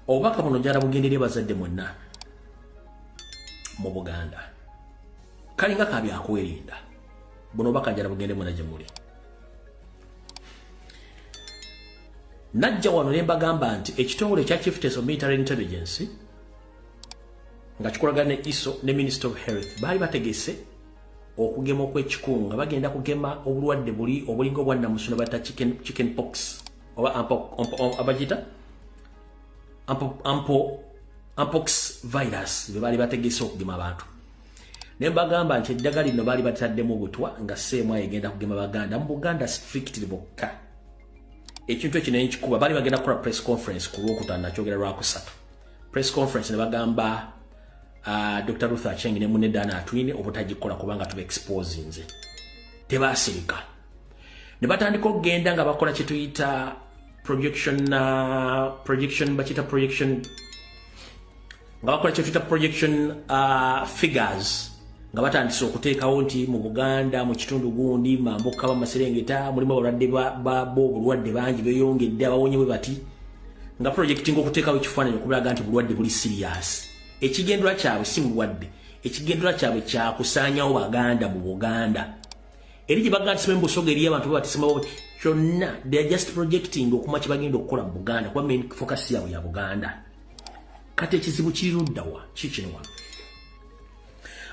Obubaka buno njala bugenderere bazadde mwenna mu Buganda. Kalinga ka byakwerinda. Buno obubaka njala bugende mwenna gye muli. Najja wano ne mbagamba nti ekitongole ekya Chieftaincy of Military Intelligence nga kikolagana ne ISO ne Minister of Health baali bategese okugema okw'ekikungu nga bagenda kugema obulwadde buli obulinga obwa nnamusuno bayita chicken pox oba abagiyita mpox virus be baali bategese okugema abantu. Ne mbagamba nti eddagala lino baali bataddemu obutwa nga seemu egenda kugema Baganda mu Buganda strictly bokka. Ekintu ekyo ne nkikuba, baali bagenda kukola press conference ku Lwokutaano, nakyogera Lwakusatu. Press conference ne bagamba Dr. Ruth Aceng ne munne Diana Atwine obutagikola kubanga tuba exposinze. Tebaasirika. Ne batandika okugenda nga bakola kye tuyita projection, bakiyita projection, nga bakola kye tuyita projection figures, nga batandise okuteekawo nti mu Buganda mu kitundu gundi Mambuka Bamaserengeta mulimu abalwadde b'obulwadde bangi beeyongedde abawonye bwe bati, nga projecting okuteekawo ekifaananyi okulaga nti bulwadde buli serious. Ekigendera kyabwe si bulwadde, ekigendera kyabwe kyakusaanyawo Baganda mu Buganda. Eri gye bagamba nti Busoga eri abantu babatisima kyonna, they are just projecting okuma kye bagenda okukola mu Buganda kuba main focus yaabwe ya Buganda. Kati ekizibu kiri ludda wa? Kikino wano.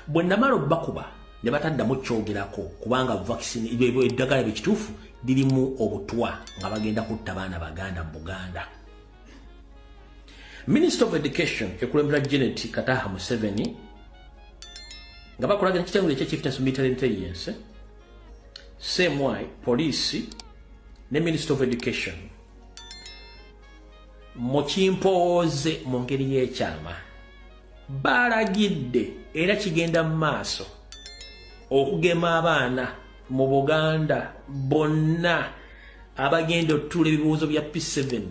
Bwe namala obbakuba ne bataddamu kyogerako kubanga vaccine eddagala ekituufu lirimu obutwa nga bagenda kutta baana Baganda mu Buganda. Minister of Education ekulembera Janet Kataha Museveni nga bakolagana ekitongole ekya Chieftaincy of Military Intelligence, CMI, police ne Minister of Education mu kimpooze mu ngeri y'ekyama balagidde era kigenda mu maaso okugema abaana mu Buganda bonna abagenda okutuula ebibuuzo bya P7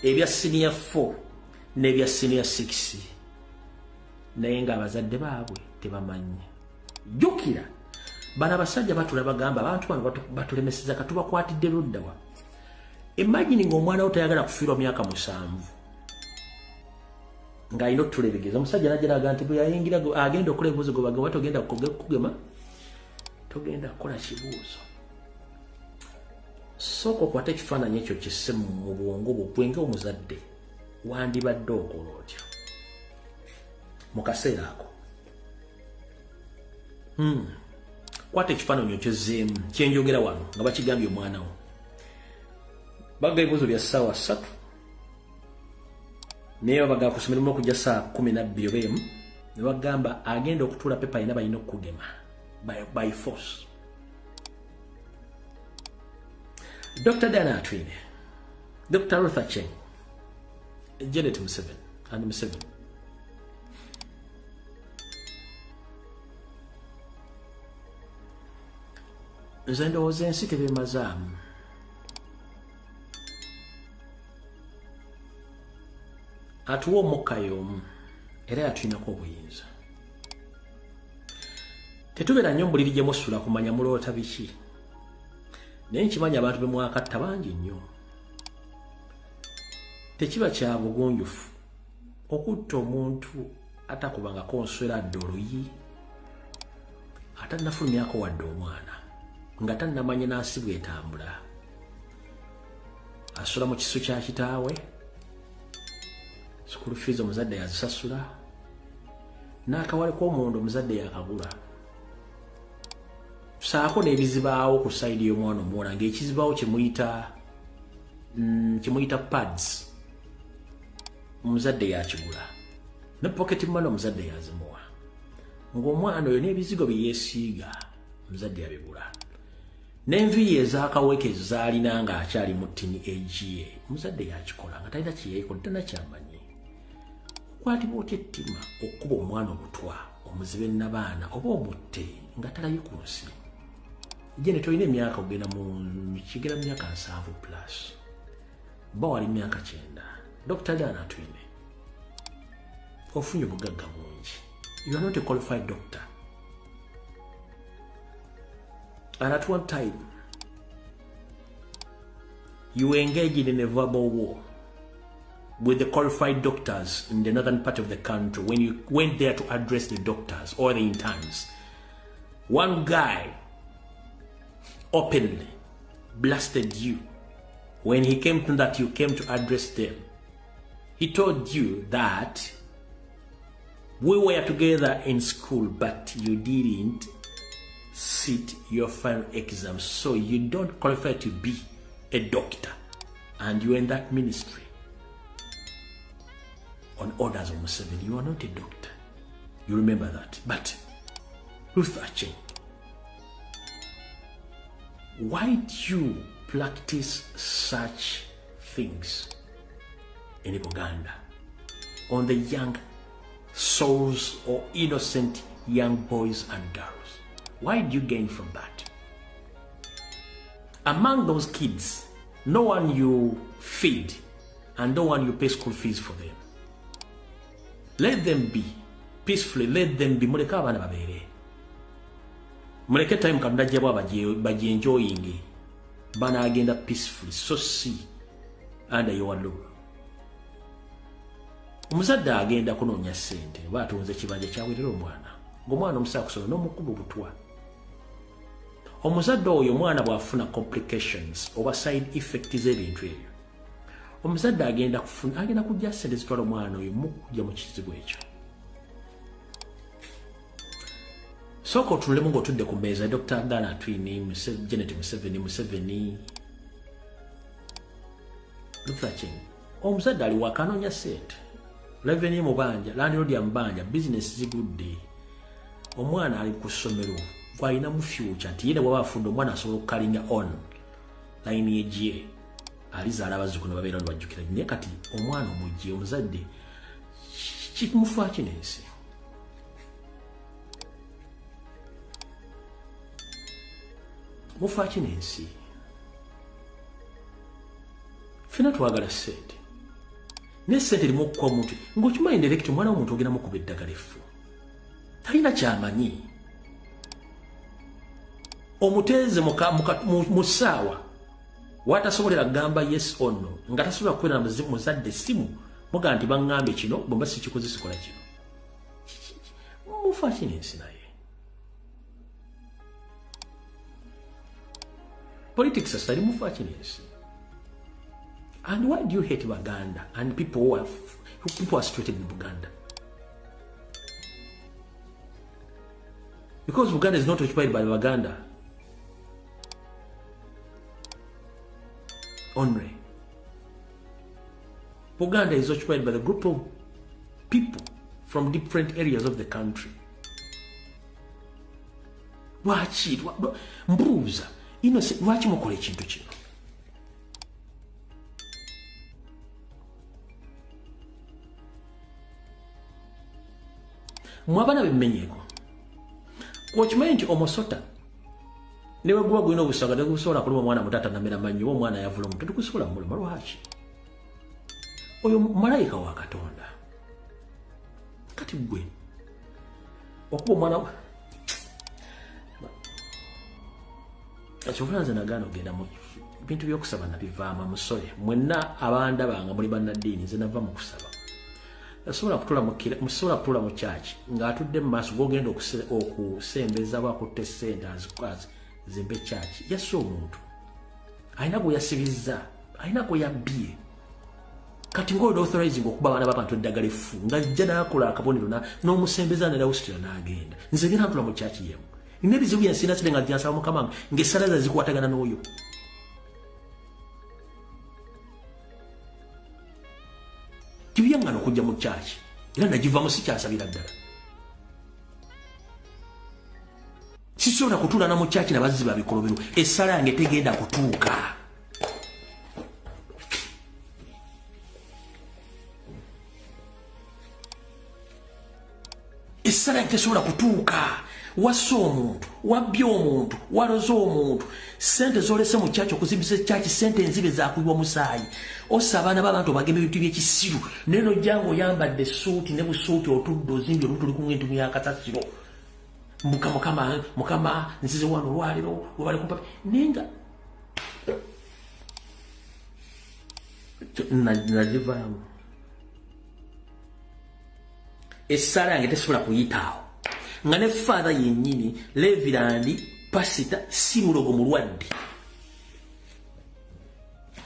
ebya senior 4 n'ebya senior 6, naye ng'abazadde baabwe tebamanyi. Jjukira bano abasajja batula bagamba abantu bano batulemeseza katubakwatidde ludda wa. Imagine ng'omwana wo tayagala kufiirwa myaka 7 ng'alina okutula ebigezo. Omusajja n'ajja n'agamba nti bwe yayingira agenda okukola ebibuuzo gwe bagamba togenda kugema, togenda kukola kibuuzo. Sooka okwate ekifaananyi ekyo kisse mu bwongo bwo gwe ng'omuzadde wandibadde okola otyo mu kaseera ako. Kwata ekifaananyi okizzeemu kyenjogera wano nga bakigambye omwana wo. Baga ebibuuzo bya ssaawa 3 naye babaga kusomera okujja ssaawa 12 oba 1 ne bagamba agenda okutuula pepa yina balina okugema by force. Dr. Diana Atwine, Dr. Ruth Aceng, Janet Museveni and Museveni. Nze ndowooza ensi tebemazaamu. Atuwa omukka y'omu era yatulinako obuyinza. Tetubeera nnyo mbuliri gye musula kumanya muloota biki. Naye nkimanyi abantu be mwakatta bangi nnyo. Tekiba kya bugunjufu okutta omuntu atakubangako nswera adde oluyi, atannafulumyako wadde omwana, nga tannamanya n'ansi bw'etambula. Asula mu kisu kya kitaawe, school fees omuzadde yazisasula, n'akawale k'omuwendo omuzadde yakagula. Saako n'ebizibaawo ku sayidi y'omwana omuwala ng'ekizibaawo kyemuyita pads omuzadde yakigula, ne pocket money omuzadde yazimuwa, ng'omwana oyo n'ebizigo bye yeesiiga omuzadde yabigula, n'enviiri ez'akaweke z'alina ng'akyali mu ttini age omuzadde yakikola nga talina kye yeekola, talina kyamanyi. Okwatibwa otya ettima okukuba omwana obutwa omuzibe nnabaana oba omutte nga talabye ku nsi? Jene tolina emyaka ogenda mu kigera myaka 70 plus, ba wali myaka 90. Dr. Diana Atwine, ofunye obugagga bungi. You are not a qualified doctor. And at one time, you engaged in a verbal war. with the qualified doctors in the northern part of the country, when you went there to address the doctors or the interns, one guy openly blasted you. When he came to that you came to address them, he told you that we were together in school, but you didn't sit your final exam, so you don't qualify to be a doctor, and you're in that ministry on orders of Museveni. You are not a doctor. You remember that. But Ruth Aceng, why do you practice such things in Uganda on the young souls or innocent young boys and girls? Why do you gain from that? Among those kids, no one you feed and no one you pay school fees for them. Let them be peacefully. Let them be. Muleke abaana babeere. Muleke time Katonda ajja baji enjoying. Banaagenda peacefully. So see under your law. Omuzadde agenda kunoonya ssente oba atunze kibanja kyawerera omwana. Ng'omwana omusaa kusoma n'omukuba obutwa. Omuzadde oyo omwana bw'afuna complications oba side effect z'ebintu ebyo, omuzadde agenda kufuna, agenda kujja ssente zitwala omwana oyo mukujja mu kizibu ekyo. Sooka otunulemu ng'otudde ku mmeeza, Dr. Abdallah Atwine, Janet Museveni, Museveni, Ruth Aceng. Omuzadde ali waka anoonya ssente, revenue mubanja, landlord yamubanja, business zigudde. Omwana ali ku ssomero, gw'alina mu future nti ye ne bw'aba afudde omwana asobola okukalinga on lineage ye, alizaala abazzukulu ne babeera ne bajjukira. Naye kati omwana omugye omuzadde kimufa ki n'ensi? Mufa ki n'ensi? Ffenna twagala ssente, naye ssente erimu okukuwa omuntu ng'okimanyi direct omwana w'omuntu ogenda mukuba eddagala effu, talina ky'amanyi. Omuteeze mu ssaawa watasobolera kugamba yes or no, nga tasobola kubeera na muzadde simu mugamba nti baŋŋambye kino, bwe mba sikikoze sikola kino. Mufa ki n'ensi naye? Politics asali mufa ki n'ensi? And why do you hate Baganda and people who are situated in Buganda? Because Buganda is not occupied by Baganda only. Buganda is occupied by the group of people from different areas of the country. Lwaki mbuuza innocent, lwaki mukola ekintu kino? Mmwe abaana bemmenyeeko, okimanyi nti omusota ne bwe guba gulina obusaga tegusobola kuluma omwana muto atanamera mannyo oba omwana ayavula omuto, tegusobola kumuluma. Lwaki? Oyo malayika wa Katonda. Kati ggwe okuba omwana kyova nze nagaana okugenda mu bintu by'okusaba nabivaamu. Amusole mwenna abandaba nga muli bannaddiini, nze nava mu kusaba. Musobola kutuula mu kyaki ng'atudde mu maaso g'ogenda okusembeza bw'akutte ssente azimbe kyaki. Yasse omuntu, alina gwe yasibizza, alina gwe yabbye. Kati ng'oyo authorizing okuba abaana b'abantu eddagala effu, ng'ajja n'akola akabonero n'omusembeza n'alawusitira n'agenda. Nze ngenda ntula mu kyaki yemu. Nina ebizibu bye nsinga sire nga nja nsaba Mukama ng'essala ze zikwatagana n'oyo. Tibyaŋŋana okujja mu kyaki era nagivamu sikyasabira ddala. Sisobola kutuula na mu kyaki nabazzi ba bikolobero, essala yange tegenda kutuuka. Essala yange tesobola kutuuka. Wasse omuntu, wabbye omuntu, waloze omuntu, ssente z'olese mu kyaki okuzimbisa ekyaki, ssente enzibe zaakubibwa musaayi. Ossa abaana b'abantu obagema ebintu by'ekisiru, naye n'ojja ng'oyambadde essuuti ne busuuti otudde ozimbye olubuto luliku ng'entumu ya kasasiro. Mukama, Mukama, nzize wano olwaleero, webale kumpa. Naye nga nagivaamu. Essaala yange tesobola kuyitaawo. Nga ne father yennyini, Reverend, pasita, si mulogo, mulwadde.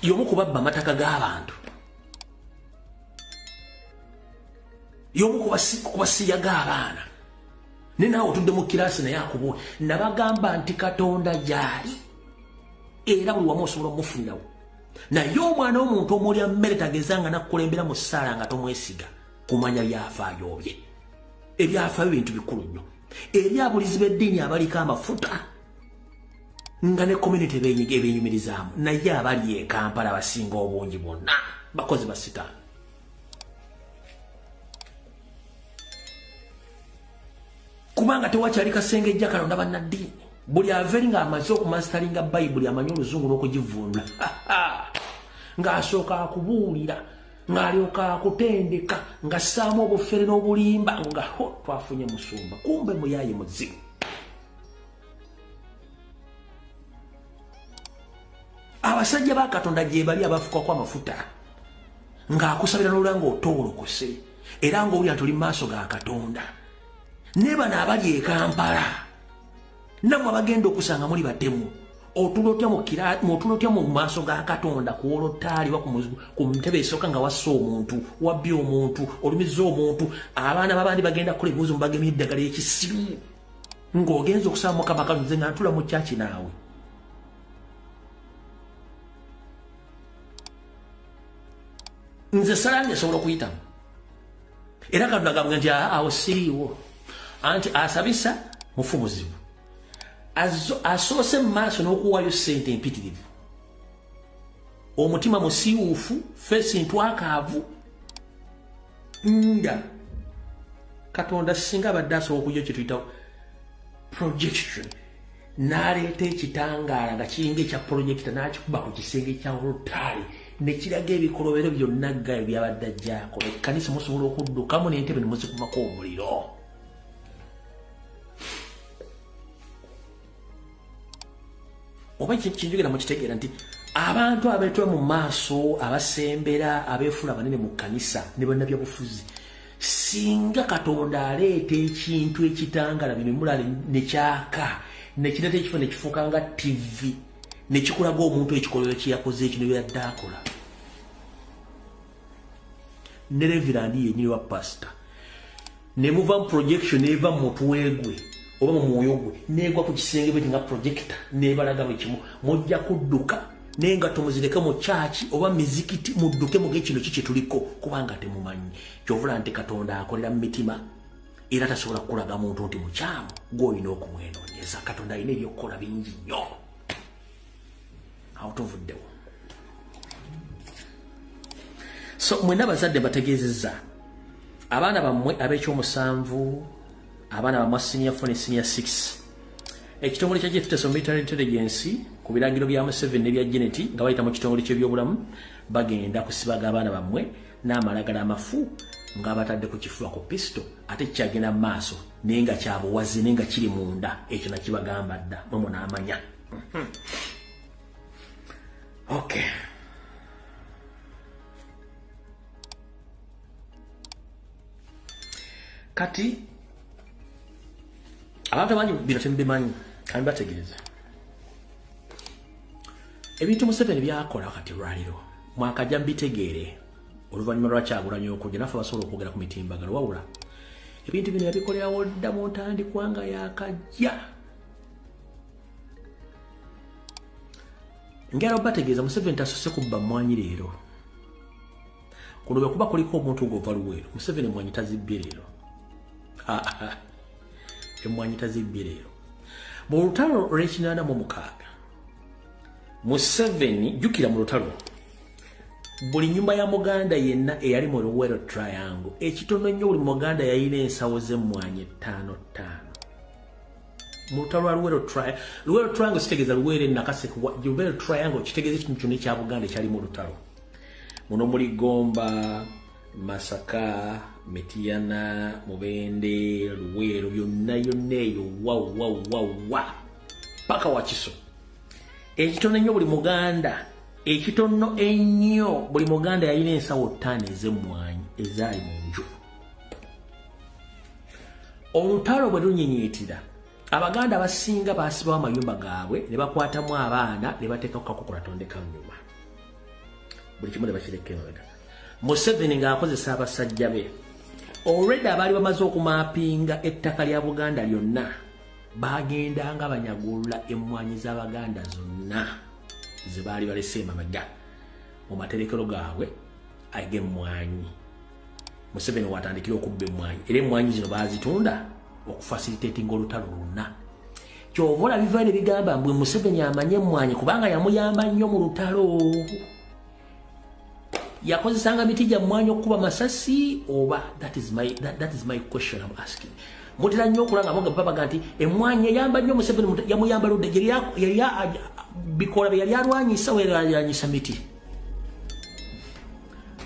Y'omu ku babba amataka g'abantu. Y'omu ku basiyaga abaana. Ne naawe otudde mu kiraasi naye akubuwe. Nabagamba nti Katonda gy'ali. Era buli wamu osobola omufunirawo. Naye omwana w'omuntu omulya mmere tagezanga n'akukulembera mu ssaala nga tomwesiga kumanya byafaayo bye. Ebyafaayo bintu bikulu nnyo. Eri abulizi b'eddiini abaliko amafuta nga ne community ebeenyumirizaamu, naye abali e Kampala abasinga obungi bonna bakozi ba sitaani. Kubanga tewakyali kasengejja kalonda bannaddiini. Buli ava eri ng'amaze okumasitalinga Bayibuli, amanyi oluzungu n'okugivvuunula, ng'asooka akubuulira, ng'alyoka akutendeka, ng'assaamu obufere n'obulimba, nga ho twafunye musumba, kumbe muyaaye muzibu. Abasajja ba Katonda gye bali abafukako amafuta, ng'akusabira n'olula ng'otoolokose, era ng'owulira tuli mu maaso ga Katonda. Ne bano abali e Kampala, nammwe abagenda okusanga muli batemu, otula otya mu maaso ga Katonda ku wolotaali oba ku ntebe esooka nga wassa omuntu, wabbye omuntu, olumizza omuntu, abaana babandi bagenda kukola ebibuuzo mubagemye eddagala ekisiru, ng'ogenza okusaba Mukama kano, nze nga ntula mu kyaki naawe. Nze salange esobola okuyitamu, era Katonda agamba nti awo siriiwo, anti asabisa mufu muzibu, asoose mu maaso n'okuwaayo ssente empitirivu, omutima musiiwuufu, face ntwakaavu, nga Katonda singa abadde asobola okujja kyetuyita projection, n'aleeta ekitangaala nga kiringa ekya projector, n'akikuba ku kisenge kya olutaali ne kiraga ebikolobero byonna gayo byabadde ajjaako. Ekkanisa musobola okuddukamu n'entebe ne muzikumako omuliro. Oba kinjogera mukitegeera nti abantu abeetwa mu maaso, abasembera, abeefuula abanene mu kkanisa ne bannabyabufuzi, singa Katonda aleeta ekintu ekitangala bino mulala ne kyaka, ne kireeta ekifo ne kifuuka nga TV, ne kikulaga omuntu ekikolero kye yakoze, ekino byadde akola, ne reverend yennyini wa pasita, ne muva mu projection, neva mu mutwe gwe oba mu mwoyo gwe, negwa ku kisenge bweti nga projector, nebalaga buli kimu, mujja kudduka n'engatto muzireke mu kyaki oba mizikiti, mudduke muge kino ki kyetuliko, kubanga temumanyi. Kyovula nti Katonda akolera mu mitima, era tasobola kukulaga muntu nti mukyamu, gw'olina okumwenoonyeza. Katonda alina ebyokukola bingi nnyo. Awo tuvuddewo. So mwenna abazadde, bategeezezza abaana bammwe ab'ekyomusanvu, abaana bammwe senior 4 ne senior 6, ekitongole kya Chief of Military Intelligence ku biragiro bya Museveni n'ebya Janet nga bayita mu kitongole ky'ebyobulamu, bagenda kusibaga abaana bammwe n'amalagala amafu nga batadde ku kifuba ku pisto, ate kyagenda mu maaso naye nga kyabuwazi, naye nga kiri munda. Ekyo nakibagamba dda, mwe munaamanya. Okay, kati abantu abangi bino temubimanyi, kandi bategeeza ebintu Museveni byakola kati lwaliro mwakajja mbitegeere oluvannyuma lwa Kyagulanyi okujja naffe basobola okwogera ku mitimbagano. Wabula ebintu bino yabikolerawo dda mu ntandikwa nga yakajja. Ngera obategeeza, Museveni tasose kubba mmwanyi leero. Kuno bwe kuba kuliko omuntu ng'ova Luweero, Museveni emmwanyi tazibbye leero, emmwanyi tazibbye leero. Mu lutalo lw'e 86, Museveni, jjukira mu lutalo, buli nyumba ya Muganda yenna eyali mu Luweero Triangle, ekitono ennyo buli Muganda yalina ensawo z'emmwanyi ttaano ttaano mu lutalo lwa Luweero Triangle. Luweero Triangle kitegeeza Luweero, Nakaseke. Luweero Triangle kitegeeza ekitundu kyonna ekya Buganda ekyali mu lutalo. Muno muli Gomba, Masaka, Mitiyana, Mubende, Luweero, byonna yonna eyo wa wa wa wa paka Wakiso. Ekitono ennyo buli Muganda, ekitono ennyo buli Muganda yalina ensawo ttaano ez'emmwanyi ezaali mu nju. Olutalo bwe lunyinyitira, Abaganda abasinga baasibawo amayumba gaabwe ne bakwatamu abaana ne bateekako kakokola tondeka nnyuma. Buli kimu ne bakireka emabega. Museveni ng'akozesa abasajja be. Already abaali bamaze okumapinga ettaka lya Buganda lyonna, bagendanga banyagulula emmwanyi z'Abaganda zonna ze baali balese emabega mu materekero gaabwe ag'emmwanyi. Museveni watandikira okubba emmwanyi, era emmwanyi zino baazitunda okufacilitatinga olutalo lwonna. Ky'ova olaba biva ne bigamba mbu Museveni amanye emmwanyi kubanga yamuyamba nnyo mu lutalo. Yakozesanga miti gya mmwanyi okukuba masasi oba? That is my question I'm asking. Mutera nnyo okulanga bonga babaga nti emmwanyi eyamba nnyo Museveni, yamuyamba ludde yali bikola bye yali alwanyisa, we yalwanyisa miti.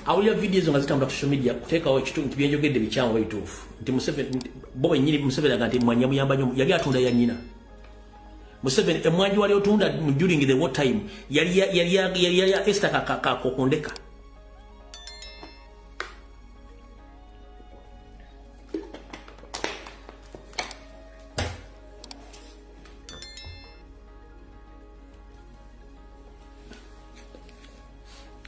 Awulira videos nga zitambula ku social media kuteekawo ekitundu nti byenjogedde bikyamu oba bituufu, nti Museveni bo bennyini Museveni aga nti emmwanyi yamuyamba nnyo, yali atunda ya nnyina. Museveni emmwanyi wali otunda during the war time yali ya Esther Kakokundeka.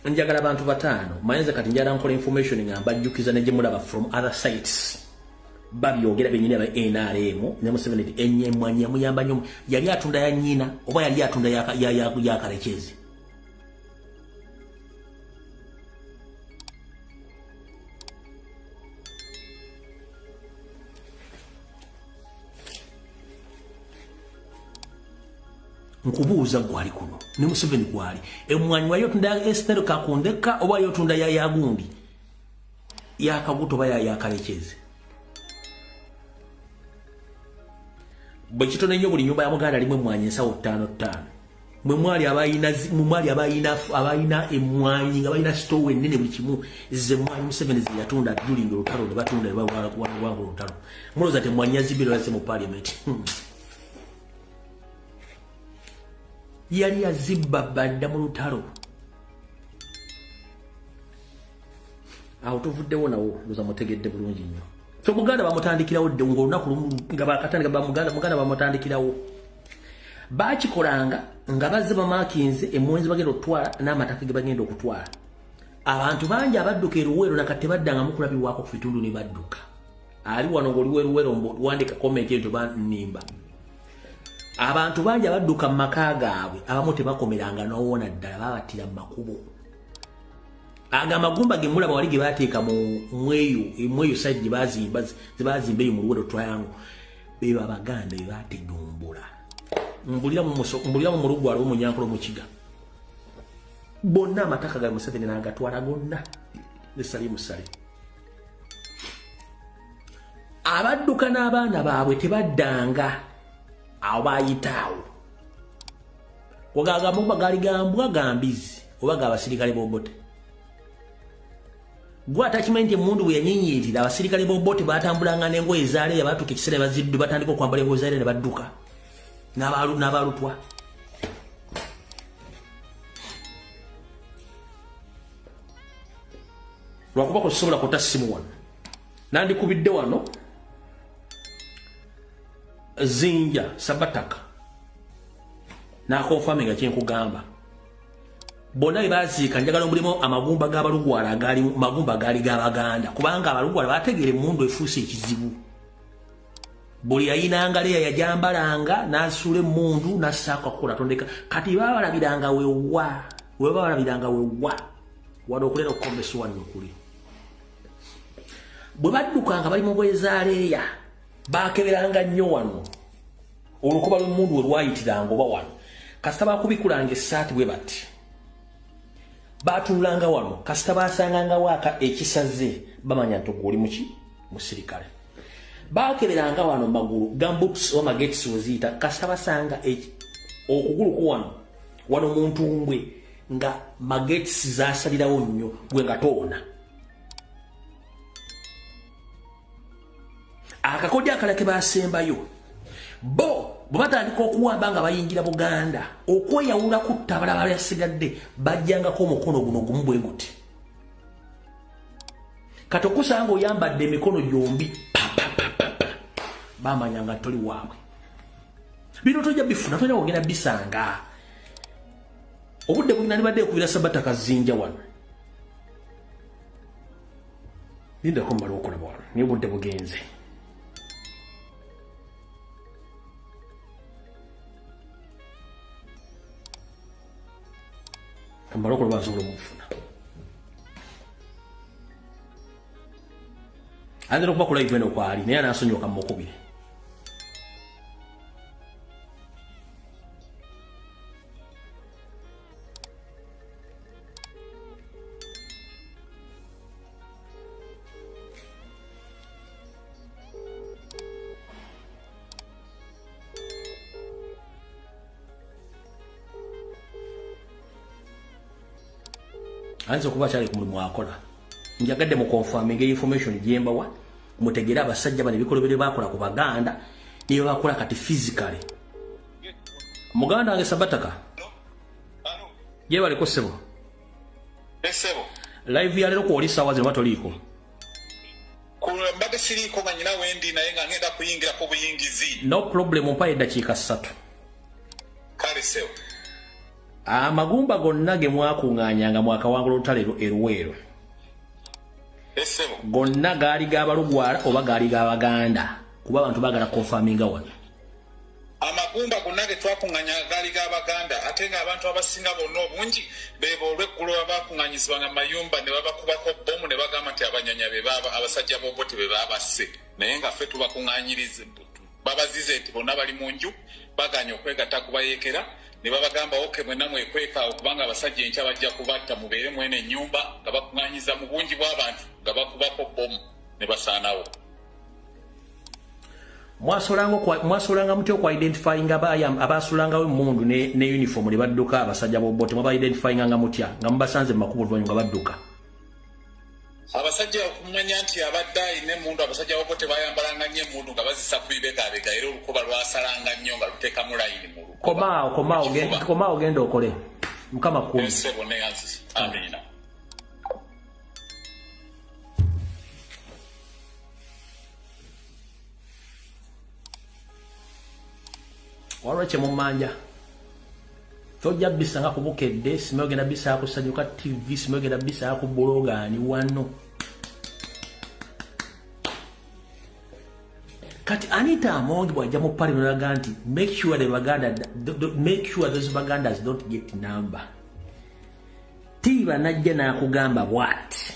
Njagala abantu bataano mayinza kati njagala nkola information nga mbajjukiza ne gye mulaba from other sites babyogera bennyini aba NRM ne Museveni nti emmwanyi yamuyamba nnyo, yali atunda ya nnyina oba yali atunda ya Kalekezi. Nkubuuza gwali kuno ne Museveni gwali emmwanyi wali otunda ya Esther Kakundeka oba wali otunda ya gundi ya Kaguto oba ya Kalekezi? Bwe kitone nnyo buli nyumba ya Muganda alimu emmwanyi ensawo ttaano ttaano. Mwe mwali abalina emmwanyi nga balina sitoowa ennene buli kimu, ze emmwanyi Museveni ze yatunda during olutalo ne batunda ne bawangula olutalo. Mulowooza nti emmwanyi yazibbira yazze mu parliament? Yali yazibba badda mu lutalo. Awo tuvuddewo nawo luza mutegedde bulungi nnyo. So Muganda bamutandikirawo dde ng'olunaku lumu nga bakatandika ba Muganda bamutandikirawo. Baakikolanga nga bazze bamakinze emmwanyi bagenda okutwala n'amataka ge bagenda okutwala. Abantu bangi abadduka e Luweero nakati tebaddangamu kulabibwako ku bitundu ne badduka. Ali wano ng'oli w'e Luweero wandika comment eyo tebannimba. Abantu bangi abadduka mu maka gaabwe abamu tebakomeranga n'owona ddala, babattira mu makubo. Aga amagumba ge mulaba wali ge baateeka mu mweyo side gye bazimba eyo mu Luweero Triangle, bebo Abaganda be baategumbula. Mbulira mu Mulugwala omunyankole Omukiga. Bonna amataka ga Museveni n'agatwala gonna ne Salimu Sale. Abadduka n'abaana baabwe tebaddanga, awo bayitaawo. Wagagamba gaali gambwa gambizi oba g'abasirikale b'Obote. Gwe atakimanyi nti emmundu bwe yanyinyirira abasirikale b'Obote baatambulanga n'engoye ezaaleeya, baatuuka ekiseera ne baziddu batandika okwambala engoye zaaleeya ne badduka n'abalutwa. Lwakuba kusobola kuta ssimu wano, nandikubidde wano Zinja Sabataka n'akonfaminga kye nkugamba. Bonna be baaziika njagala omulimu amagumba g'Abalugwala agaali magumba gaali g'Abaganda, kubanga Abalugwala baategeera emmundu efuuse ekizibu. Buli yayinanga leya yajambalanga n'asuula emmundu n'assaako akukola tondeka. Kati baabalabiranga wewa, we baabalabiranga wewa wano okulera okukomba essuwani okuli. Bwe baddukanga bali mu ngoye za leeya baakeberanga nnyo wano olukoba lw'emmundu we lwayitiranga oba wano. Kasita baakubikulanga essaati bwe bati baatunulanga wano, kasita baasangangawo aka ekisaze bamanya nti ogwo oli muki musirikale. Baakeberanga wano magulu gumboots oba magetsi weziyita, kasita basanga okugulu ku wano wano mu ntumbwe nga magetsi zaasalirawo nnyo gwe nga toona. Akakodyo akalala ke baasembayo bo bwe batandika okuwamba nga bayingira Buganda okweyawula kutta abalala abasigadde, bajjangako omukono guno gumu bwe guti. Kati okusanga oyambadde emikono gyombi pa pa pa pa pa. Bamanya nga toli waabwe. Bino tojja bifuna, tojja kugenda bisanga. Obudde bugenda nibadde okubira Sabata Kazinja wano. Linda ko mbala okulaba wano, naye obudde bugenze. Mbala okulaba nsobola omufuna. Ayinza n'okuba ku live eno kwali, naye anaasonyiwa mukubire. Ayinza okuba akyali ku mulimu akola. Njagadde mu confirming information gyembawa, mutegere abasajja bano ebikolobero bakola ku Baganda ne bakola kati physically. Muganda wange Sabataka. Yebaliko ssebo. Ssebo. Live ya leero kwoli ssaawa zino batoliiko. Mbadde siriiko nga nyina wendi naye nga ngenda kuyingirako buyingizi. No problem, mpaye eddakiika 3. Kale ssebo. Amagumba gonna ge mwakuŋŋaanyanga mwakawangula olutalo eruweero. Ssebo. Gonna gaali g'abalugwala oba gaali g'Abaganda, kuba abantu baagala konfaminga wano. Amagumba gonna ge twakuŋŋaanya gaali g'Abaganda, ate ng'abantu abasinga bonna obungi beebo olw'eggulo abakuŋŋaanyizibwanga mu mayumba ne babakubako bbomu ne bagamba nti abanyanya be baaba abasajja b'Obote be baabasse, naye nga ffe tubakuŋŋaanyiriza babazize nti bonna bali mu nju bagaanye okwegatta kubayeekera ne babagamba oke mwenna mwekweka okubanga abasajja enkya bajja kubatta mubeere mwene ennyumba, nga bakuŋŋaanyiza mu bungi bw'abantu nga bakubako bbomu ne basaanawo. Mwasolanga mutya okwa-identifyinga abaasulangawo emmundu ne uniform ne badduka abasajja b'Obote? Mwaba-identifyinganga mutya nga mubasanze mu makubo oluvannyuma nga badduka? Abasajja okumanya nti abadde alina emmundu, abasajja b'Obote bayambalanga nnyo emmundu nga bazisa ku bibegabega, era olukoba lwasalanga nnyo nga luteekamu layini mu lukoba. Komaawo genda okole. Mukama kuuma. Ssebo neyanzisa. Amiina. Waliwo kye mummanja. Tojja bisanga ku Bukedde, simanyi ogenda bisanga ku Sanyuka TV, simanyi ogenda bisanga ku Bulogaani wano. Kati Anita Among bw'ajja mu parliament n'alaga nti make sure the Baganda, make sure those Bagandas don't get number. Tiba najja n'akugamba bw'ati.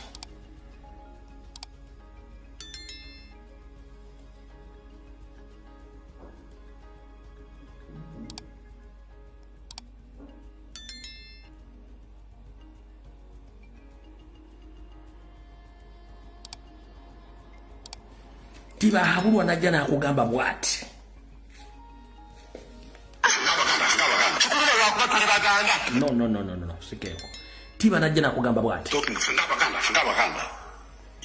Tibahabulwa najja n'akugamba bw'ati. No, sikeeko. Tiba najja n'akugamba bw'ati.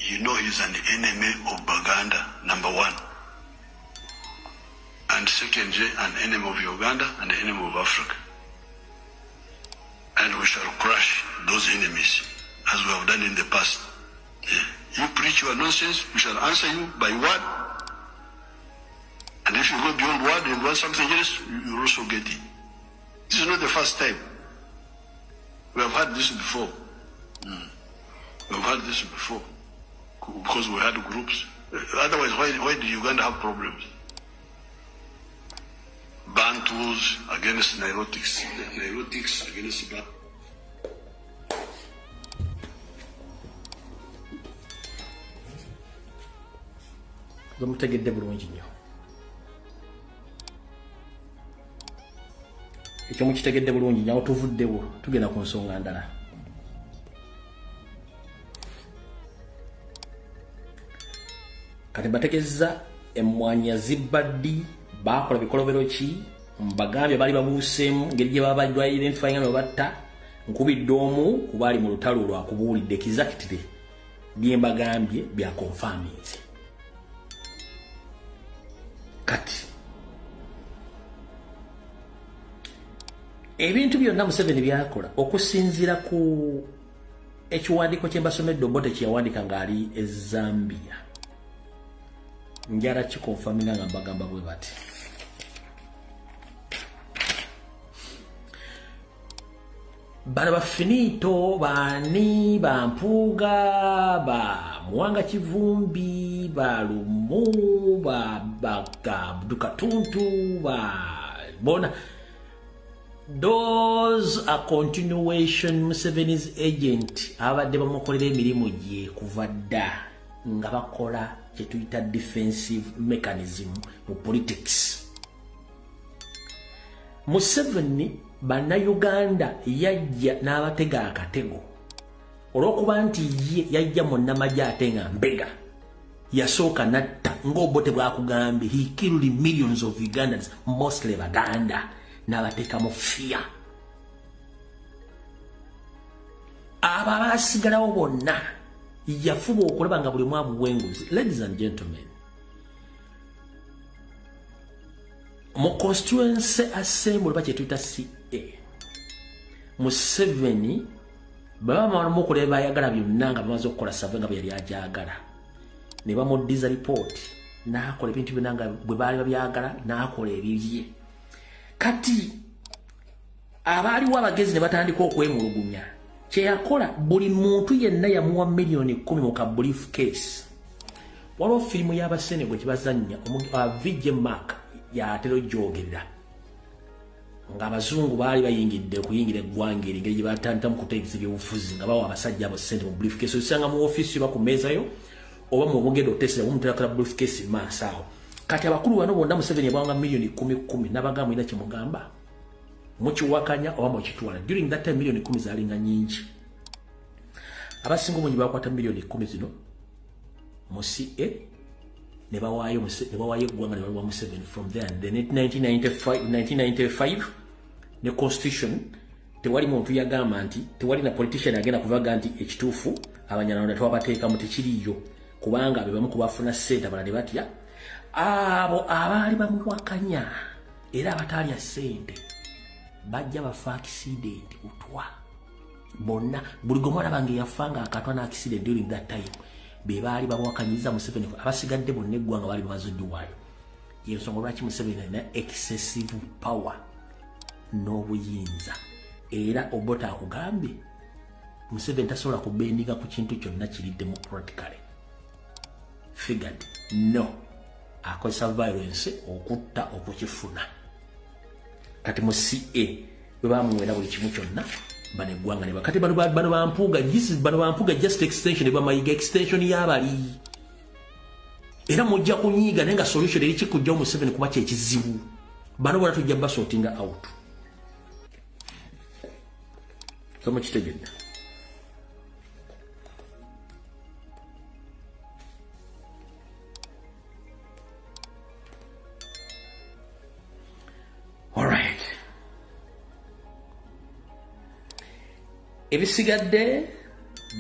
You know he's an enemy of Baganda, number one. And secondly, an enemy of Uganda and an enemy of Africa. And we shall crush those enemies as we have done in the past. Yeah. You preach your nonsense, we shall answer you by word. And if you go beyond word and want something else, you will also get it. This is not the first time. We have had this before. We have had this before. Because we had groups. Otherwise, why did Uganda have problems? Bantus against Nilotics. Nilotics against Bantus. Mutegedde bulungi nnyo. Ekyo mukitegedde bulungi nnyo, tuvuddewo tugenda ku nsonga ndala. Kati mbategeeza emmwanyi zibba ddi, baakola bikolobero ki, mbagambye baali babuuseemu ngeri gye baba identifying nga batta. Nkubidde omu ku baali mu lutalo lwakubuulidde exactly bye mbagambye bya confirminze. Kati ebintu byonna Museveni byakola okusinziira ku ekiwandiiko kye mbasomedde Obote kye yawandiika ng'ali e Zambia. Njala kikonfamina nga mbagamba bwe bati. Bano ba Finito, bani, ba Mpuuga, ba Muwanga Kivumbi, ba Lumu, ba Katuntu, ba bona. Those are continuation Museveni's agent. Abadde bamukolera emirimu gye kuva dda nga bakola kye tuyita defensive mechanism mu politics. Museveni Bannayuganda yajja n'abatega akatego olw'okuba nti ye yajja munnamagye ate nga mbega yasooka natta ng'Obote bw'akugambye, he killed millions of Ugandans, mostly Baganda, n'abateekamu fear. Abo abaasigalawo bonna yafuba okulaba nga buli mwamu bwenguzi. Ladies and gentlemen, mu constituency assembly bakye tuyita CA, Museveni baba bamamukola bayagala byonna nga bamaze okukola save nga bwe yali agyagala, ne bamuddiza report n'akola ebintu byonna nga bwe baali babyagala, n'akola ebibye. Kati abaaliwo abagezi ne batandika okwemulugunya. Kye yakola, buli muntu yenna yamuwa 10 million mu ka brief case. Waliwo firimu y'Abasenegwe kye bazannya, VJ Mark yatera ojjogerera, ng'abazungu baali bayingidde okuyingira eggwanga eri, engeri gye batandikamu kuteekesa ebyobufuzi nga bawa abasajja abo ssente mu brief case. Osanga mu ofiisi oba ku mmeeza yo oba mu bugenda oteesera mumuterakala brief case maaso awo. Kati abakulu bano bonna Museveni yabawanga 10 million n'abagamba, mulina kye mugamba, mukiwakanya oba mukitwala. During that time 10 million zaalinga nnyingi. Abasinga obungi bakwata 10 million zino mu CA ne bawaayo eggwanga ne baliwa Museveni. From there, then 1995 ne constitution, tewali muntu yagamba nti, tewali na politician agenda kuvaga nti ekituufu Abanyarwanda twabateekamu, tekiriiyo, kubanga be bamu kubafuna ssente. Abalala ne batya, abo abaali bamuwakanya era abataalya ssente bajja bafa accident butwa bonna. Buli gwe mwalaba nga eyafa nga akatwa n'accident during that time, be baali bamuwakanyiza Museveni. Abasigadde bonna eggwanga baali bamaze oddiwaayo. Yensonga lwaki Museveni alina excessive power n'obuyinza. Era Obote akugambye, Museveni tasobola kubendinga ku kintu kyonna kiri democratically figured. No, akozesa violence okutta okukifuna. Kati mu CA bwe bamuwera buli kimu kyonna, bano eggwanga ne kati bano bampuuga, bano bampuuga just extension, bamayiga extension y'abali. Era mujja kunyiiga, naye nga solution eri kikujjawo Museveni, kuba kyekizibu. Bano bona tujja basortinga out. So mukitegedde? Alright, ebisigadde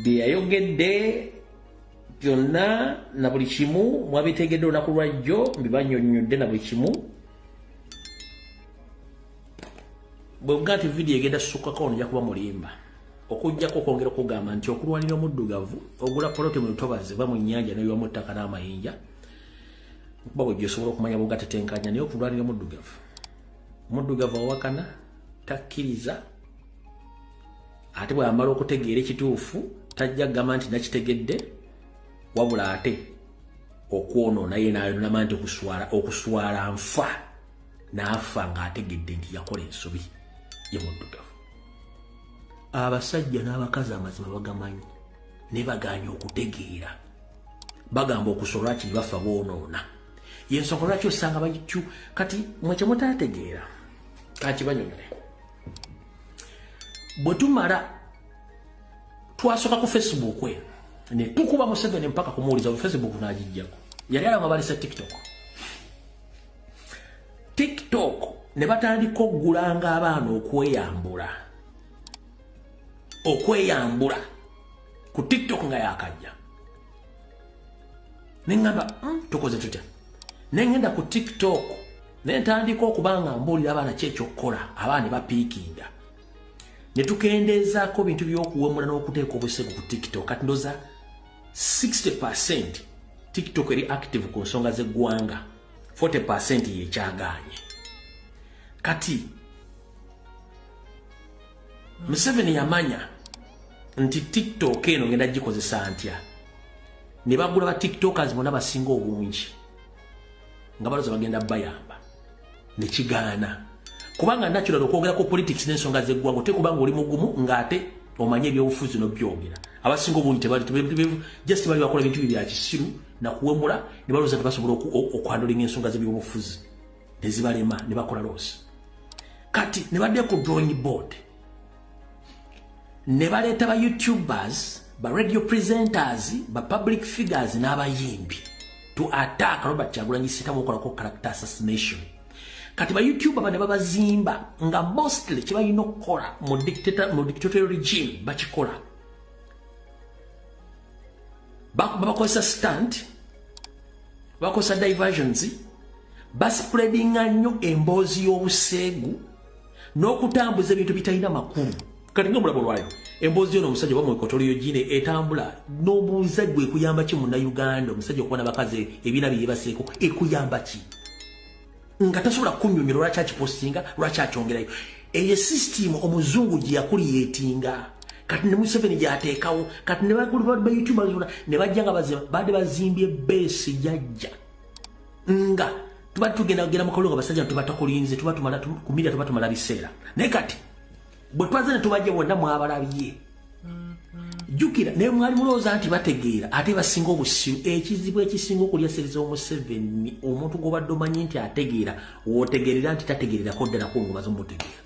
byeyayogedde byonna na buli kimu mwabitegedde olunaku lwajjo, mbibanyonnyodde na buli kimu. Bwe buga nti vidiyo egenda sukkako, nja kuba mulimba, okuggyako okwongera okugamba nti okulwanira omuddugavu ogula poloti mu lutobazi ba mu nnyanja n'oyiwamu ettaka n'amayinja, nkuba bwejja osobola okumanya bwogatetenkanya. Naye okulwanira omuddugavu, omuddugavu awakana, takkiriza, ate bw'amala okutegeera ekituufu tajja kugamba nti nakitegedde, wabula ate okwonoona ye n'ayononama nti okuswala okuswala nfa, n'afa ng'ategedde nti yakola ensobi. Ye muddugavu. Abasajja n'abakazi amazima bagamanyi ne bagaanya okutegeera, bagamba okusobola lwaki bafa boonoona. Yensonga lwaki osanga bagicu. Kati mwe kyemutaategeera kakibanyonyole. Bwe tumala twasooka ku Facebook eno ne tukuba Museveni mpaka kumuwuliza ku Facebook, n'agijjako. Yali alaba balisa TikTok, TikTok ne batandika okugulanga abaana okweyambula, okweyambula ku TikTok nga yakajja. Neŋŋamba, tukoze tutya?" Neŋŋenda ku TikTok ne ntandika okuba nga mbuulira abaana ki ekyokukola. Abaana ne bapiikinga ne tukendeezaako bintu by'okuwemula n'okuteeka obusego ku TikTok. Kati ndoza 60. TikTok eri active ku nsonga z'eggwanga, 40% yekyagaanye. Kati Museveni yamanya nti TikTok eno ngenda gikozesa ntya, ne bagula ba TikTokers bonna basinga obungi nga balowooza bagenda bayamba, ne kigaana. Kubanga natural okwogera ku politics n'ensonga z'eggwanga otekubanga oli mugumu ng'ate omanye ebyobufuzi n'obyogera. Abasinga obungi tebali, just bali bakola bintu bya kisiru na kuwemula, ne balowooza tebasobola okuhandlinga ensonga z'ebyobufuzi, ne zibalema ne bakola loss. Kati ne badde ku drawing board, ne baleeta ba YouTubers, ba radio presenters, ba public figures n'abayimbi to attack Robert Kyagulanyi Ssentamu, okolako character assassination. Kati ba YouTuber bane babazimba nga mostly kye balina okukola mu dictatorial regime bakikola. Babakozesa stunt, bakozesa diversions, baspreadinga nnyo emboozi y'obuseegu n'okutambuza ebintu bitalina makulu. Kati nga omulabo olwayo emboozi yono omusajja oba mu Equatorial Guinea etambula, n'obuuza gwe, ekuyamba ki Munnayuganda omusajja okuba n'abakazi ebiina bye yeebaseeko? Ekuyamba ki nga tasobola kunnyonnyola lwaki akipostinga, lwaki akyongerayo? Eyo system omuzungu gye yakuliyetinga, kati ne Museveni gy'ateekawo. Kati ne ba YouTubers ne bajja nga badde bazimbye base jajja nga tuba tugenda kugenda mu kalulu nga basajja tuba takulinze, tuba tumala ku media, tuba tumala biseera. Naye kati bwe twaze ne tubajja bonna mwabalabye. Jjukira naye mwali mulowooza nti bategeera, ate basinga obusiru. Ekizibu ekisinga okulya sereza Omuseveni, omuntu gw'obadde omanyi nti ategeera, w'otegeerera nti tategeererako ddala ko ngobaze omutegeera.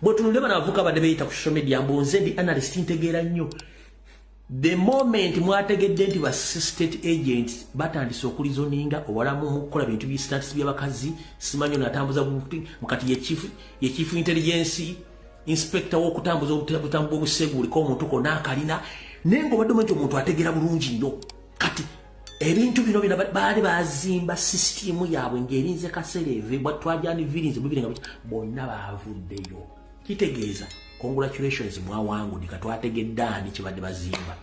Bwe tunule bano abavuka badde beeyita ku social media mbu nze ndi analyst, ntegeera nnyo. The moment mwategedde nti ba state agents batandise okureasoninga owalamu mukukola bintu bi status by'abakazi, simanyi natambuza mukati ye chief intelligence inspector w'okutambuza obutambu bw'obuseegu buliko omuntu konna akalina, naye ng'obadde omanyi nti omuntu ategeera bulungi nnyo. Kati ebintu bino bina baali bazimba sisitimu yaabwe ng'erinze kaseera eve twajanivirinze bubiri nga bonna baavuddeyo. Kitegeeza congratulations, mwawangudde. Katwategedde ani kibadde bazimba.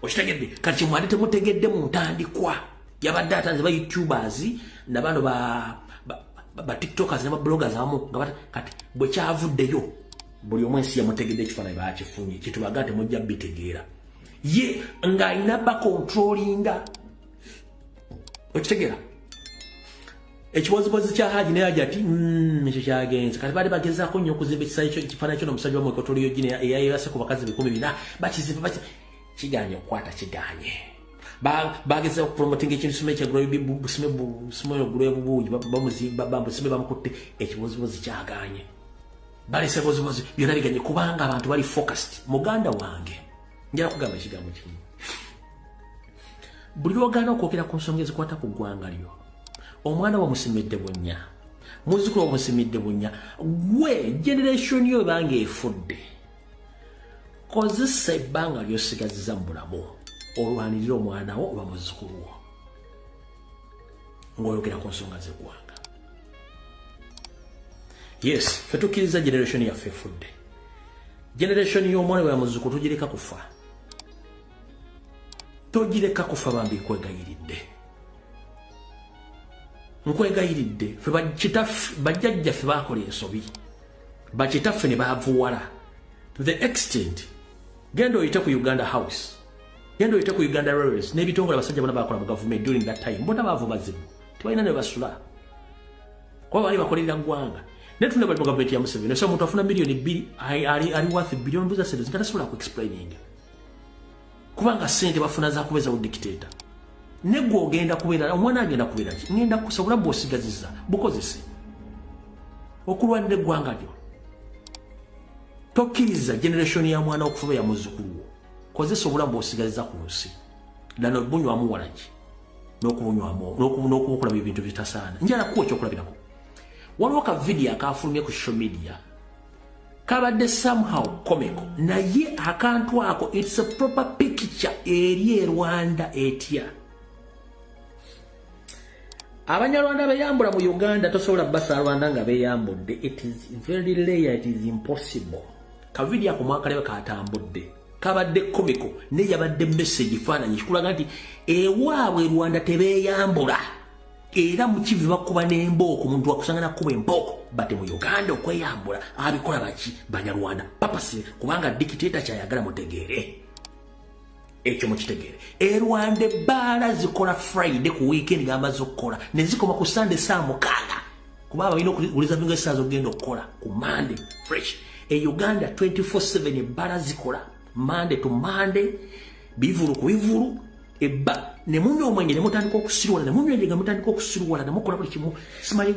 Okitegedde? Kati kyemwali temutegedde mu ntandikwa, yabadde atanze ba YouTubers nabano ba TikTokers ne ba bloggers abamu nga kati bwe kyavuddeyo buli omu ensi yamutegedde, ekifaananyi bakifunye. Kyetubaga nti mujja bitegeera ye ng'alina bacontrollinga. Okitegeera? Ekibozibozi kya Haji naye aja ati ekyo kyagenze. Kati baali bagezaako nnyo okuzimba ekifaananyi kyo n'omusajja wa mu Equatorial Guinea eyayebase ku bakazi 4,000. Bakizimba, kiganye okukwata, kiganye. Bageza okupromotinga ekintu sime kyagulosime bamuzimba, bambusime bamukutte. Ekibozibozi kyaganye, balese bozibozi byonna biganye kubanga abantu bali focused. Muganda wange, njala kugamba ekigambo kimu: buli lwogaana okwogera ku nsonga ezikwata ku ggwanga lyo, omwana wamusimidde bunnya, muzzukulu wamusimidde bunnya, gwe generation yo ebanga efudde. Kozesa ebbanga lyosigaziza mu bulamu olwanirire omwana wo oba muzzukulu wo ng'oyogera ku nsonga z'eggwanga. Yes, fe tukkiriza generation yaffe efudde. Generation y'omwana we muzzukulu togireka kufa, togireka kufa. Bambi nkwegayiridde, nkwegayiridde. Fe bajjajjaffe bakola ensobi, bakitaffe ne baavuwala to the extent. Genda oyite ku Uganda House, genda oyite ku Uganda Railways n'ebitongole, abasajja bonna bakola mu gavumenti during that time bonna baavu bazibu, tebalina ne basula kuba bali bakolerera ggwanga. Naye tunda bali mu gavumenti ya Museveni, so omuntu afuna 2 million ali worth billion mbuza sente nga tasobola ku explaining kubanga sente bafuna za kubeeza dictator. Negwe ogenda kubeera, omwana agenda kubeera ki? Ngenda kusobola bw'osigaziza bukozese okulwanira eggwanga lyo. Tokkiriza generation ya mwana okufuba ya muzzukulu wo. Kozesa obulamu bw'osigaziza ku nsi ddala bunywamu walaki n'okubunywamu n'okubukola ebintu bitasaana. Njala kuwa ekyokulabirako. Waliwo ka vidiyo akafulumye ku social media, kabadde somehow comical, naye akantu ako it's a proper picture eri e Rwanda etya. Abanyarwanda beyambula mu Uganda, tosobola basa Rwanda nga beyambudde. It is very rare, it is impossible. Kavidiyo ako mwakalebe katambudde. Kabadde komiko ne yabadde message faananyi kikulaga nti ewaabwe Rwanda tebeeyambula, era mu Kivu bakuba n'embooko, omuntu wakusanga nakuba embooko. But mu Uganda okweyambula abikola baki? Banyarwanda papasi, kubanga dictator kyayagala. Mutegeere ekyo, mukitegeere. E Rwanda ebbaala zikola Friday ku weekend, gamaze okukola ne zikoma ku Sunday saa 6, kuba balina okureservinga essaawa z'okugenda okukola ku Monday fresh. E Uganda 24/7 ebbaala zikola Monday to Monday, bivulu ku bivulu, ebba ne munywa omwenge ne mutandika okusiruwala, ne munywa enjega mutandika okusiruwala, ne mukola buli kimu. Simanyi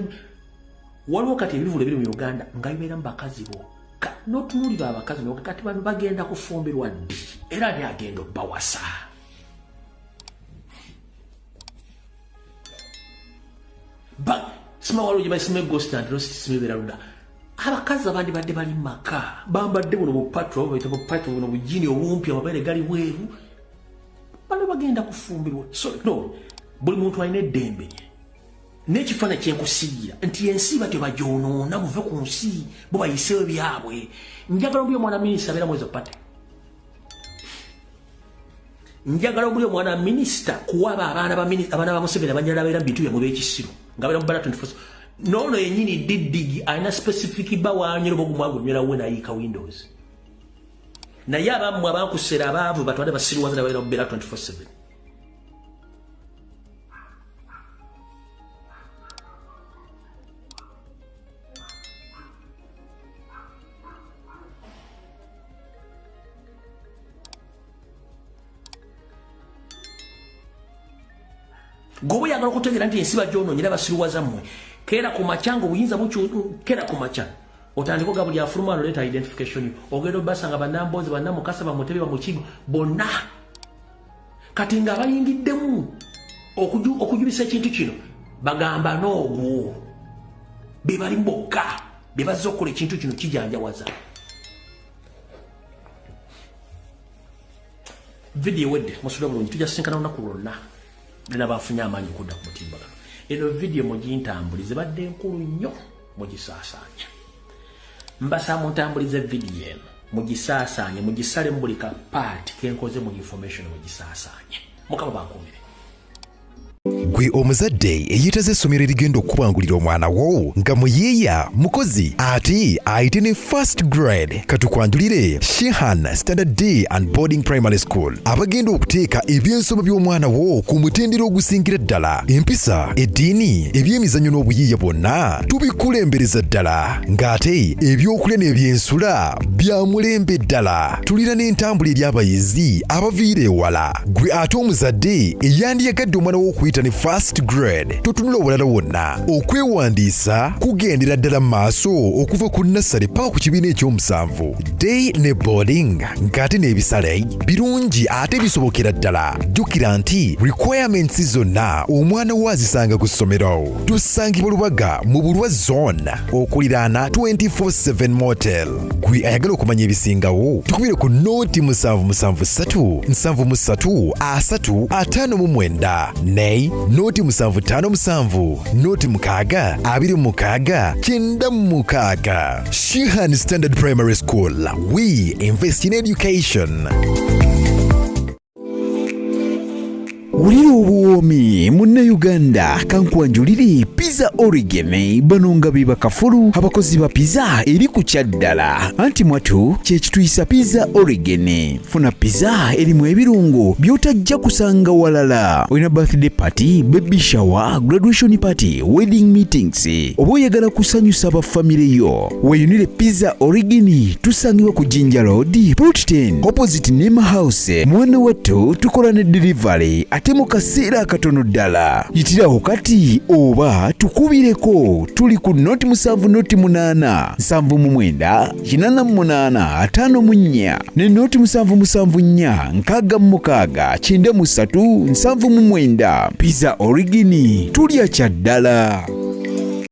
waliwo kati ebivulu ebiri mu Uganda nga bibeera mu bakazi bokka, n'otunuulira abakazi noga kati bano bagenda kufumbirwa ddi, era ani agenda obbawasa? Sima waliwo gye basima egosta nti nosisimebeera ludda, abakazi abandi badde bali mu maka bambadde buno bupatro, bayita bupatro, buno bujini obumpi, amabeere gali bweru, bano bagenda kufumbirwa? So no, buli muntu alina eddembe lye n'ekifaananyi kyenkusiigira nti ensi batyo bagyonoona, muve ku nsi, bo bayiseewo byabwe. Njagala omuli omwana minisita abeera mwezo party, njagala omuli omwana minisita kuwaba abaana ba Museveni abanyala abeera mu bintu byamwe b'ekisiru nga beera mu bala 24. Noono yennyini diddigi alina specific ba wanywera oba ogumwa gunywera we nayiika windows, naye abammwe abankusera abaavu batwale basiruwaza nabeera mu beera 24/7. Goba oyagala okutegeera nti ensi bagyonoonyera basiruwaza mmwe, keera ku makya nga obuyinza keera ku makya otandika oga buli afuluma ano leeta identification yo, ogenda obasanga bannamboozi, bannamukasa, bamutebe, bamukigo bonna. Kati nga bayingiddemu okujubisa ekintu kino, bagamba n'ogwo be bali bokka be bazze okukola ekintu kino kijanjawaza. Vidiyo ewedde, musule bulungi, tujja sisinkana lunaku lwonna lena bafunye amaanyi okudda ku mutimbagano. Eno vidiyo mugintambulize, badde nkulu nnyo, mugisaasaanya. Mbasaba muntambulize vidiyo eno, mugisaasaanye, mugisalemu buli ka part kenkoze mu information, mugisaasaanye. Mukama bankuumire. Gwe omuzadde eyeetaze essomero erigenda okukubangulira omwana wo nga muyiiya, mukozi ate ayite ne first grade, katukwanjulire Shihan Standard Day and Boarding Primary School, abagenda okuteeka ebyensoma by'omwana wo ku mutendera ogusingira ddala. Empisa, eddiini, ebyemizannyo n'obuyiiya bwonna tubikulembereza ddala, ng'ate ebyokulya n'ebyensula bya mulembe ddala. Tulina n'entambula eri abayizi abaviira ewala. Gwe ate omuzadde eyandiyagadde omwana wo okuyita ne first grade, totunula obulala wonna. Okwewandiisa kugendera ddala mu maaso okuva ku nursery paka ku kibiina ekyomusanvu, day ne boarding, ng'ate n'ebisale birungi ate bisobokera ddala. Jjukira nti requirements zonna omwana wo azisanga ku ssomero. Tusangibwa Lubaga mu Bulwa Zone, okuliraana 24/7 Motel. Gwe ayagala okumanya ebisingawo, tukubire ku 077 73 30 59 ne 0757 06 26 96. Shihan Standard Primary School, we invest in education. Wulira obuwoomi, Munnayuganda, kankwanjulire Pizza Origin. Bano nga be bakafulu abakozi ba pizza eri ku kyaddala, anti mwatu kyekituyisa Pizza Origin. Funa pizza erimu ebirungo by'otajja kusanga walala. Olina birthday party, baby shower, graduation party, wedding meetings, oba oyagala kusanyusa bafamire yo, weeyunire Pizza Origin. Tusangibwa ku Jinja Road, Plot 10, opposite Nema House. Mwana wattu, tukola ne delivery ate mu kaseera akatono ddala. Yitirawo kati oba tukubireko, tuli ku 070 08 79 88 54 ne 0774 66 93 79. Pizza Origin, tulya kya ddala.